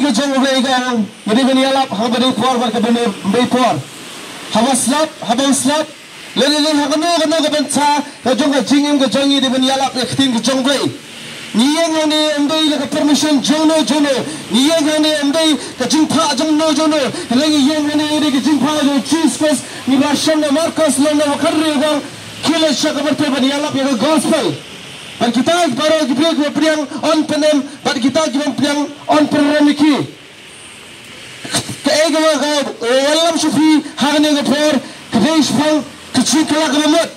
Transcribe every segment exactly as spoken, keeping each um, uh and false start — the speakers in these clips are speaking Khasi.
Ka jong U Blei ka ong, ngi dei ban ïalap haba dei por bad haba ym dei por. Haba slap, haba ym slap. Lane lane ha kano kano ka bynta ka jong ka jingim ka jong ngi dei ban ïalap ïa ka ktien ka jong U Blei. Ngi ïeng hangne ym dei da ka permission jong no jong no. Ngi ïeng hangne ym dei ka jingphah jong no jong no. Hynrei ngi ïeng hangne ïa ka jingphah jong U Jisu Khrist. Ngi ba shon na Markos lynnong ba khathynriew, khie leit sha ka pyrthei ban ïalap ïa ka gospel. Bad kita baroh ki briew kiba pdiang yn pynim, bad kita ki bym pdiang yn pynrem ïa ki. Kaei kaba nga wan lam sha phi ha kane ka por, ka dei shaphang ka jingkylla kaba mut.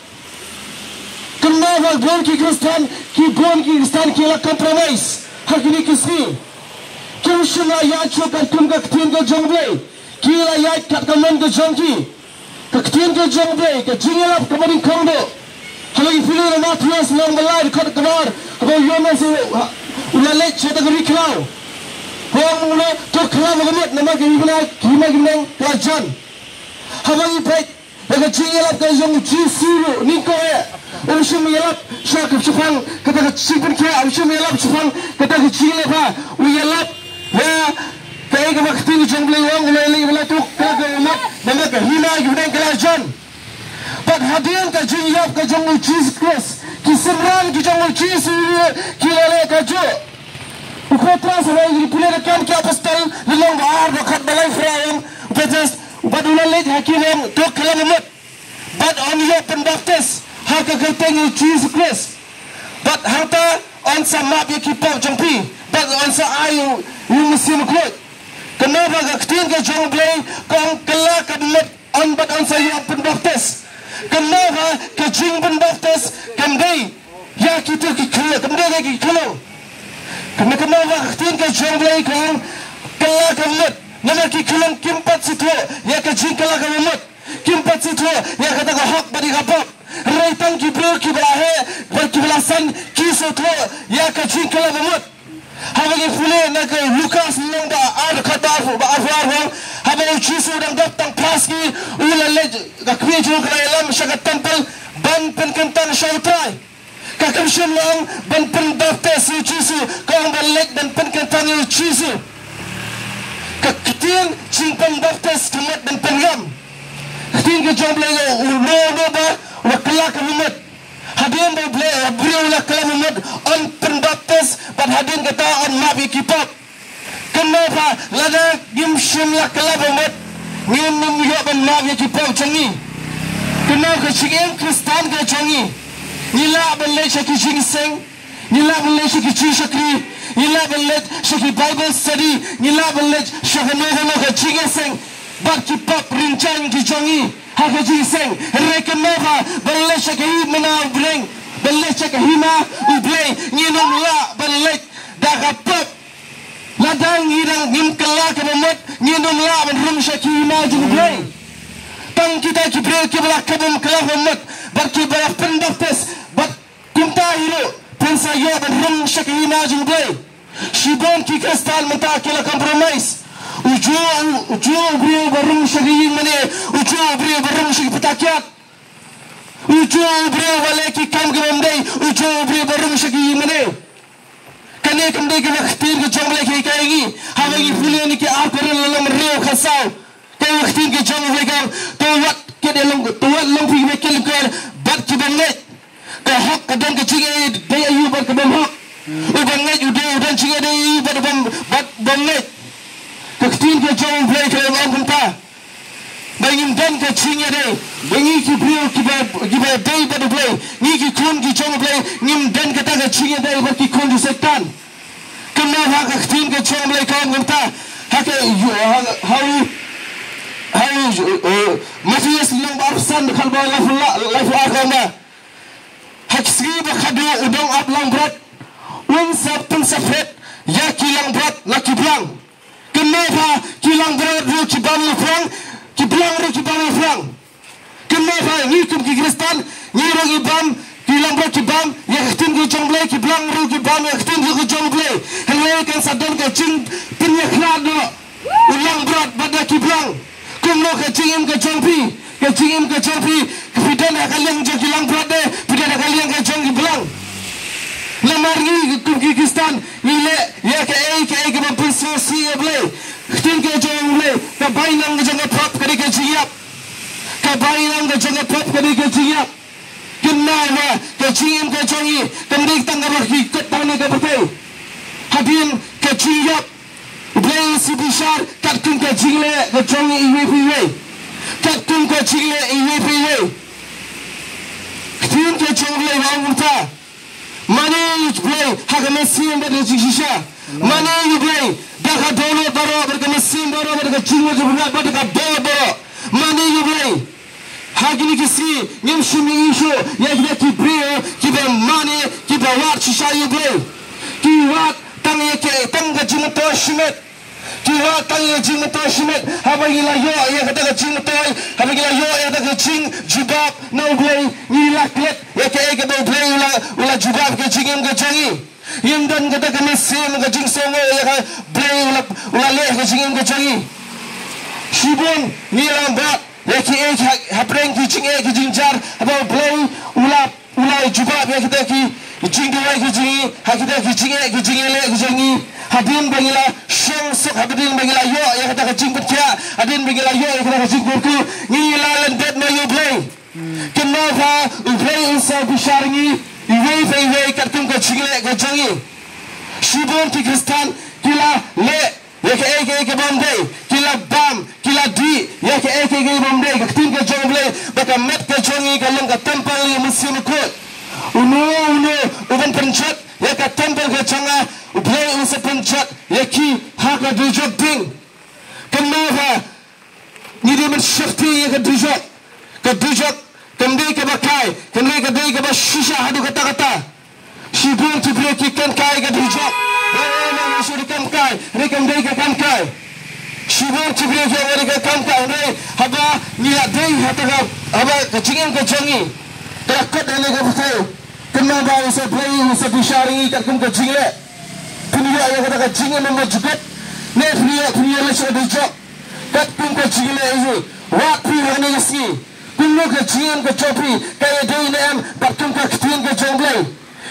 Kynmaw ba bun ki Khristan, ki bun ki Khristan ki la compromise ha kine ki sngi. Kim shym la ïaid shuh katkum ka ktien ka jong U Blei. Ki la ïaid kat ka mon ka jong ki. Ka ktien ka jong U Blei, ka jingïalap kaba nyngkong duh. Haba ngi pule na Mathaios lynnong ba lai, dkhot kaba ar, haba u Ïoannis u, ha, u la leit sha kata ka ri khlaw. Haba u ong u la, to kylla ba ka mut, namar ka hima, ka hima ki bneng ka la jan. Haba ngi peit ïa ka jingïalap ka jong U Jisu ruh nyngkong eh, um shym ïalap sha ka, shaphang kata ka jingpynkhiah, um shym ïalap shaphang kata ka jingleh bha, u ïalap ïa kaei kaba ka ktien ka jong U Blei ka ong, u la leit, u la, to kylla ka mut, namar ka hima ki bneng ka la jan. Bad hadien ka jingïap ka jong U Jisu Khrist, ki synran ki jong U Jisu ki la leh kajuh. U Petros, haba ngi pule na Kam ki Apostol lynnong ba ar, dkhot ba laiphew, u Petros, bad u la leit ha ki, u ong, to kylla ba mut. Bad yn ïoh pynbaptis ha ka kyrteng U Jisu Khrist. Bad hangta yn sa map ïa ki pop jong phi. Bad yn sa ai ïa u, ïa u Mynsiem Bakhuid. Kynmaw ba ka ktien ka jong U Blei ka ong kylla kaba mut, yn bad yn sa ïoh pynbaptis. Kynmaw ba ka jingpynbaptis kam dei ïa kito ki khyllung, kam dei ïa ki khyllung. Kynmaw, kynmaw ba ka ktien ka jong U Blei ka ong kylla kaba mut. Namar ki khyllung kim pat sngewthuh ïa ka jingkylla kaba mut. Kim pat sngewthuh ïa kata ka hok bad ïa ka pop. Hynrei tang ki briew kiba la heh bad kiba la san ki sngewthuh ïa ka jingkylla ba mut. Haba ngi pule na ka Lukas lynnong ba ar, dkhot ba arphew, ba arphew ar, haba U Jisu u dang dap tang phra sngi, u la leit, ka kmie jong u ka la ïalam sha ka templ ban pynkyntang sha U Trai. Ka kam shym la ong ban pynbaptis ïa U Jisu, ka ong ban leit ban pynkyntang ïa U Jisu. Ka ktien jingpynbaptis ka mut ban pynrem. Ka ktien ka jong U Blei ka ong, uno uno uba kylla kaba mut. Hadien ba U Blei, u briew u la kylla ba mut, yn pynbaptis, bad hadien kata yn map ïa ki pop. Kynmaw ba lada ngim shym la kylla ba mut, ngim nym ïoh ban map ïa ki pop jong ngi. Kynmaw ka jingim Khristan ka jong ngi. Ngi lah ban leit sha ki jingïaseng, ngi lah ban leit sha ki jingshakri, ngi lah ban leit sha ki Bible study, ngi lah ban leit sha kano kano ka jingïaseng. Bad ki pop rynsan ki jong ngi ha ka jingïaseng. Hynrei kynmaw ba ban leit sha ka hima U Blei, ban leit sha ka hima U Blei, ngin ym lah ban leit da ka pop. Lada ngi dang ngim kylla kaba mut, ngin ym lah ban rung sha ka hima jong U Blei. Tang kita ki briew kiba la, kiba ym kylla kaba mut bad kiba la pynbaptis, bad kumta hi ruh phin sa ïoh ban rung sha ka hima jong U Blei. Shibun ki Khristan mynta ki la compromise. Ujuh, u-, ujuh u briew ba rung sha ki ïingmane, ujuh u briew ba rung sha ki pyrta kiad. Ujuh u briew ba leh ki kam ki bym dei, ujuh u briew ba rung sha ki ïingmane. Kane kam dei kaba ka ktien ka jong U Blei ka hikai ïa ngi. Haba ngi pule na ki Ar Korinth lynnong hynriew, dkhot saw. Ka ktien ka jong U Blei ka ong, to wat kit ïa long, to wat long phi kiba kit lyngkor bad ki bym ngeit. Ka hok ka don ka jingïadei ïa u bad ka bym hok. U bym ngeit u dei, u don jingïadei ïa u bad u bym, bad bym ngeit. Ka ktien ka jong U Blei ka ong kumta. Ba ngim don ka jingïadei. Ba ngi ki briew kiba, kiba dei bad U Blei, ngi ki khun ki jong U Blei, ngim don kata ka jingïadei bad ki khun jong u Soitan. Kynmaw ha ka ktien ka jong U Blei ka ong kumta. Ha ka, ha, ha u, ha u, uh, Mathaios lynnong ba arphew san, dkhot ba laiphew, laiphew ar ka ong ba, ha ki sngi ba khadduh u nongaplangbrot un sa pynsaphriang ïa ki langbrot na ki blang. Kynmaw ba ki langbrot ruh ki bam la phrang, ki blang ruh ki bam la phrang. Kynmaw ba ngi kum ki Khristan, ngi ruh ngi bam, ki langbrot ki bam ïa ka ktien ka jong U Blei, ki blang ruh ki bam ïa ka ktien ka jong U Blei. Hynrei kan sa don ka jingpynïakhlad noh u langbrot bad da ki blang. Kumno ka jingim ka jong phi, ka jingim ka jong phi, ka phi don ha ka liang jong ki langbrot de, phi don ha ka liang ka jong ki blang? Namar ngi kum ki Khristan ngi leh ïa kaei kaei kaba pyn Sngewsih ïa Blei. Ka ktien ka jong U Blei, ka bainong ka jong ka pop ka dei ka jingïap. Ka bainong ka jong ka pop ka dei ka jingïap. Kynmaw ba ka jingim ka jong ngi kam dei tang kaba ki kut tang ne ka pyrthei. Hadien ka jingïap, U Blei u sa bishar katkum ka jingleh ka jong ngi iwei pa iwei, katkum ka jingleh iwei pa iwei. Ka ktien ka jong U Blei ka ong kumta. Mane ïa U Blei ha ka mynsiem bad ka jingshisha. Mane ïa U Blei da ka dohnud baroh, bad ka mynsiem baroh, bad ka jingmut jingpyrkhat, bad ka bor baroh. Mane ïa U Blei. Ha kine ki sngi ngim shym ïohi shuh ïa kita ki briew kiba mane, kiba wad shisha ïa U Blei. Ki wad tang ïa ka, tang ka jingmyntoi shimet. Ki wad tang ïa ka jingmyntoi shimet. Haba ngi la ïoh ïa kata ka jingmyntoi, haba ngi la ïoh ïa kata ka jingjubab na U Blei, ngi la klet ïa kaei kaba U Blei u la, u la jubab ka jingim ka jong ngi. Ngim don kata ka mynsiem ka jingsngew ïa ka Blei u la, u la leh ka jingim ka jong ngi. Shibun ngi la bat ïa kiei ha, hapdeng ki jingeh ki jingjar, haba U Blei u la, u la jubab ïa kita ki jingduwai ki jong ngi ha kita ki jingeh ki jingeh leh ki jong ngi. Hadien ba ngi la shong suk, hadien ba ngi la ïoh ïa kata ka jingpynkhiah, hadien ba ngi la ïoh ïa kata ka jingkyrkhu, ngi la lyndet noh ïa U Blei. Kynmaw ba U Blei un sa bishar ngi iwei pa iwei katkum ka jingleh ka jong ngi. Shibun ki Khristan ki la leh ïa kaei kaei ka bym dei, ki la bam, ki la dih ïa kaei kaei ka bym dei. Ka ktien ka jong U Blei ba ka met ka jong ngi ka long ka templ ïa U Mynsiem Bakhuid. Uno uno uban pynjot ïa ka templ ka jong nga, U Blei un sa pynjot ïa ki ha ka dujok ding. Kynmaw ba ngi dei ban shakri ïa ka dujok. Ka dujok kam dei kaba kai, kam dei, ka dei kaba shisha haduh katta katta. Shibun ki briew ki kynkai ka dujok. Hynrei ma ngi shu dei kam kai, hynrei kam dei ka kam kai. Shibun ki briew ki ong dei ka kam kai, hynrei haba ngi la dei ha kata ka, haba ka jingim ka jong ngi ka la kut ha kane ka pyrthei, kynmaw ba U Blei un sa bishar ïa ngi katkum ka jingleh. Phin ïoh ïa kata ka jingim ba mjukut ne phin ïoh, phin ïoh leit sha ka dujok. Katkum ka jingleh ïa ngi. Wad phi ha kane ka sngi, kumno ka jingim ka jong phi ka ïadei ne em bad kum ka ktien ka jong U Blei?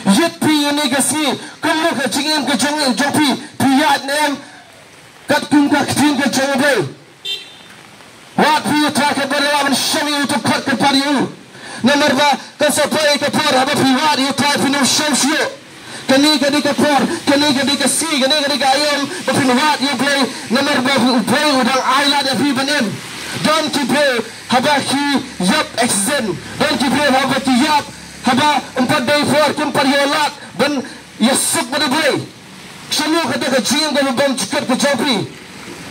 Ïit phi ha kane ka sngi, kumno ka jingim ka jong, jong phi, phi ïaid ne em katkum ka ktien ka jong U Blei? Wad phi ïa U Trai katba la ban shong ïa u, to khot kyrpad ïa u. Namar ba kan sa poi ka por haba phi wad ïa U Trai phin ym shong shuh. Kane ka dei ka por, kane ka dei ka sngi, kane ka dei ka aïom ba phin wad ïa U Blei, namar ba U Blei u dang ailad ïa phi ban im. Don ki briew haba ki ïap accident, don ki briew haba ki ïap haba ym pat dei por, kim pat ïoh lad ban ïasuk bad U Blei. Shano kata ka jingim kaba bymjukut ka jong phi?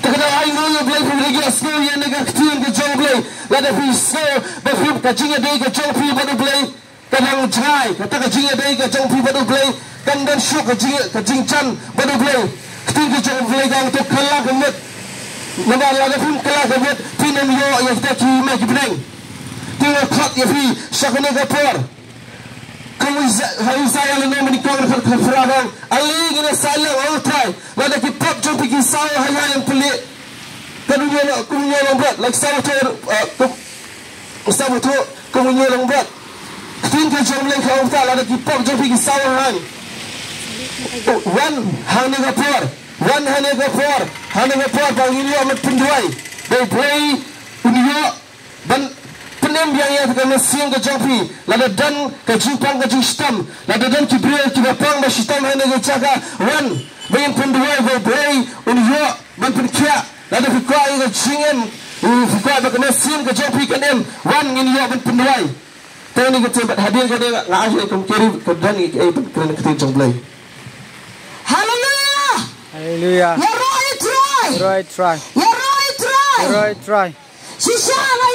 Te kata ai nguh ïa U Blei, phi la ïohsngew ïa kane ka ktien ka jong U Blei. Lada phi sngew ba phi, ka jingïadei ka jong phi bad U Blei ka dang jngai, kata ka jingïadei ka jong phi bad U Blei kam don shuh ka jing, ka jingjan bad U Blei. Ka ktien ka jong U Blei ka ong to kylla ka miet. Namar lada phim kylla ka miet phin ym ïoh ïa kita ki mei ki bneng. Te nga khot ïa phi sha kane ka por. Kum Isa-, ha Isaïah lynnong ba nyngkong dkhot khatphra ka ong, ale ngin ïasaid lang, ong U Trai, lada ki pop jong phi ki saw ha ïing pynleit. Ka dei ïa la, kum ïa long bad la ki saw to, eh, kum Sa ba tu ka mun ïa long bad. Ktien ka jong U Blei ka ong ta lada ki pop jong phi ki saw ha ïing. Wan hangne ka por. Wan hangne ka por. Hangne ka por ba ngin ïoh ban pynduwai. Ba U Blei un ïoh ban pynim biang ïa ka mynsiem ka jong phi. Lada don ka jingpang ka jingshitom. Lada don ki briew kiba pang ba shitom hangne ka jaka. Wan ba ngin pynduwai ba U Blei un ïoh ban pynkhiah. Lada phi kwah ïa ka jingim, phi kwah ba ka mynsiem ka jong phi kan im, wan ngin ïoh ban pynduwai. Te ni ka tip bad hadien ka dei nga ai kum kiri ka dang ïa ka ei ban kren ka ktien jong U Blei. Haleluia. Haleluia. Ïaroh ïa U Trai. Ïaroh ïa U Trai. Ïaroh ïa U Trai. Ïaroh ïa U Trai. Shisha nga